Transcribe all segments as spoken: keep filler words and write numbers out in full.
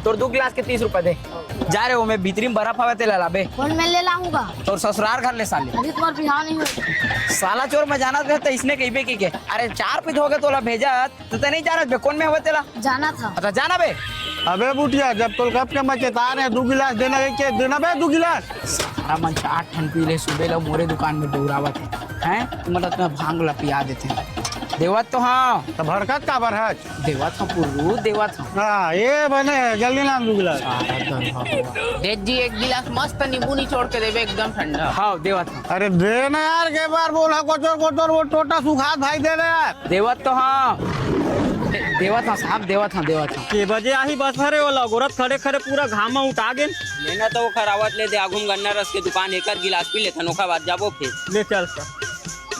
तोर दू गिलास के तीस रुपया दे। जा रे, ओमे भीतरी में बर्फ हवे, तेला लाबे। कौन मैं ले लाऊंगा? तोर ससुरार घर ले साले। अभी तुम्हार बिहाव नहीं हो। साला चोर, मैं जानत रहे त इसने कहिबे कि के। अरे चार पीत होगे तोला भेजत, त तैं नहीं जानत बे, कौन में हवे तेला? जाना था। अच्छा, जाना बे। अबे बुटिया, जब तोल कब के मैं चेता रहे, दू गिलास देना है के? देना बे, दू गिलास। सारा मन चार ठन पी ले, सुबह ला मोरे दुकान में डोरावत है। हैं? मतलब, तुम्हें भांग ला पिया देते हैं। देवत तो हाँ। त भड़कत काबर हच? देवत हंव पुर्रू, देवत हंव। हाँ, ये बने हे, जल्दी लान दू गिलास। सारा दन हवा। दे जी, एक गिलास मस्त नींबू निचोड़ के देबे, एकदम ठंडा। हाँ, देवत हंव। अरे दे ना यार, के बार बोला कोचर कोचर वो टोटा सुखात भाई, दे ना यार। देवत तो हंव। दे-, देवत हंव साहब, देवत हंव, देवत हंव। के बजे आही बस हरे ओला, गोरत खड़े खड़े पूरा घाम म उठा गेन। लेना तो वो खरावत ले दे, आगू म गन्ना रस के दुकान, एकर गिलास पी लेथन, ओकर बाद जाबो फिर। ले चल सर।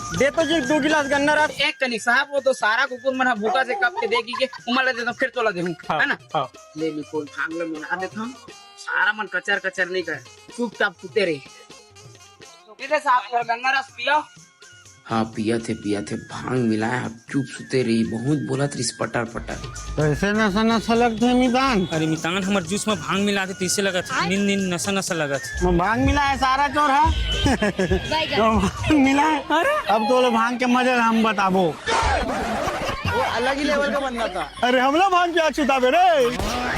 दे तो जी दू गिलास गन्ना रस। एक कनी साहब, वो तो सारा कुकुर मन ह भूखा से कब के देखी के उमर ले देथन, फिर तोला देहूं, हाँ, है ना? हाँ। ले निकोल भांग ले मिला देथन, सारा मन कचर कचर नहीं करे, चुपचाप सुते रही। ये ले साहब, थोड़ा गन्ना रस पिया। हाँ, पियत हे, पियत हे, भांग मिलाय हे, चुप सुते रही, बहुत बोलत रहिस पटर पटर। कैसे नशा नशा लगथे मितान? अरे मितान, हमर जूस में भांग मिला दे, तैसे लगत हे। नींद नींद नशा नशा लगत हे। मैं भांग मिला है, सारा चोर है। तो भांग मिला है। अरे अब तो ले भांग के मजे हम बताबो। वो अलग ही लेवल का बंदा था। अरे हमला भांग पिया के सुताबे रे।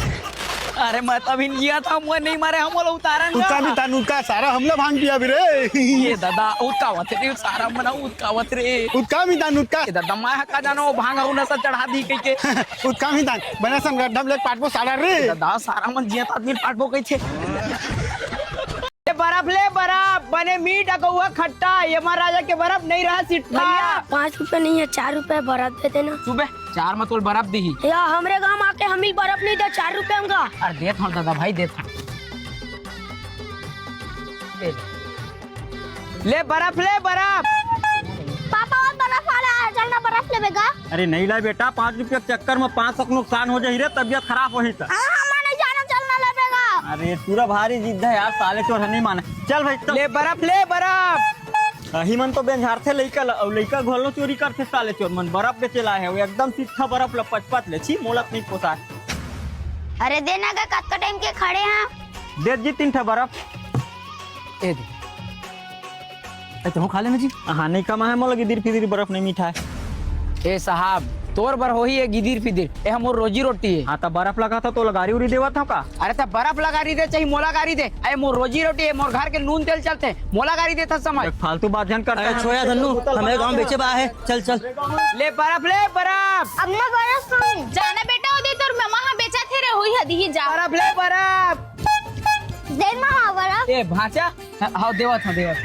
अरे मैं तभी जिया था, मुझे नहीं मारे, हम बोला उतारन उतका का। मितान उतका, सारा हमला भांग पिया भी रे। ये दादा, उतका वत रे, सारा मना उतका वत रे। उतका मितान उतका। ये दादा, मैं का जानो, भांग हूं नशा चढ़ा दी कह के। उतका मितान, बने सन गड्ढम ले पाटबो सारा रे। ये दादा, सारा मन जिया था, आदमी पाटबो कह छे। ले बर्फ ले बर्फ, बने मीठ अकौआ खट्टा, ये महाराजा के बर्फ नहीं रहा सिट्ठा। भैया, पाँच रुपया नहीं है, चार रुपया बर्फ दे देना। सुबह चार में तोल बर्फ दी। या हमरे गांव आके हमी बर्फ नहीं दे, चार रुपया में का। अरे देत हूँ दादा भाई, देत हूँ। ले। ले बर्फ, ले बर्फ। पापा, और बर्फ वाला है, चलना बर्फ लेबे का। अरे नहीं ला बेटा, पाँच रुपया के चक्कर में पाँच सौ के नुकसान हो जाही रे, तबियत खराब होही त। हाँ, हाँ, मैं नहीं जाना, चलना लेबे का। अरे तोरा भारी जिद है यार, साले चोर है, नहीं माने। चल भाई, चल। ले बर्फ, ले बर्फ। अही मन तो बेंझारथे लइका ल, अउ लइका घलो चोरी करथे साले चोर मन। बर्फ बेचे लाए हे, वो एकदम सिट्ठा बर्फ ल पचपच ले, छी, मोला त नहीं पोसाय। अरे देना गा, कतका टाइम के खड़े हैं। दे जी तीन ठा बर्फ। ए दे। ए, तहूँ खा लेना जी। हाँ, नहीं कमा है, मोला गिदिर फिदिर बर्फ नहीं मिठाय। ए साहब, तोर बर होही ये गिदिर फिदिर, ए मोर रोजी रोटी है। हाँ, त बर्फ लगा था तो गारी उरी देवत हव का? अरे त बर्फ ला गारी दे, चाहे मोला गारी दे, ए मोर रोजी रोटी है, मोर घर के नून तेल चलथे, मोला गारी देथस समझ। देख, फालतू बात झन कर। अरे छोया धन्नू, हमरे गांव बेचे बा है, चल चल। ले बर्फ, ले बर्फ। अब मैं बर्फ खाऊं। जाना बेटा, ओदे तोर ममा हा बेचथे रे, होही हा दिही जा। बर्फ ले बर्फ। दे मामा बर्फ। ए भांचा, हाँ, हाँ, देवत हूँ, देवत।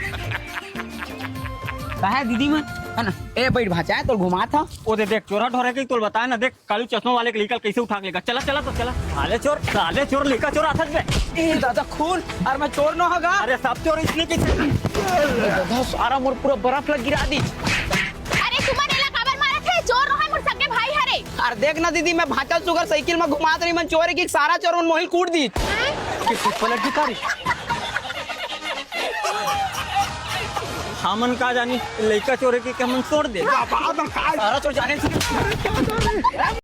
काहे दीदी मन? है ना? ए, बैठ भांचा, तो घुमात हूँ। ओ दे देख, चोरा ढोरे के तोल बताए ना, देख, कालू चश्मा वाले के लइका ल कैसे उठा के लेगा। चला, चला तो चला। साले चोर, साले चोर, लइका चोर आथस बे। ए दादा, खून, अरे मैं चोर न होगा। अरे सब चोर इसने कैसे? ए दादा, सारा मोर पूरा बर्फ ला गिरा दी। अरे तुमन एला काबर मारत हे? चोर नोहय, मोर सगे भाई हरे। अरे देख ना दीदी, मैं भांचा सुगर साइकिल में घुमात रही, मन चोर है कि सारा चोर मन मोहिल कूट दी। के पलट के कारी। हमन का जानी, लइका चोर है कि हमन छोड़ दे। सारा चोर जाने से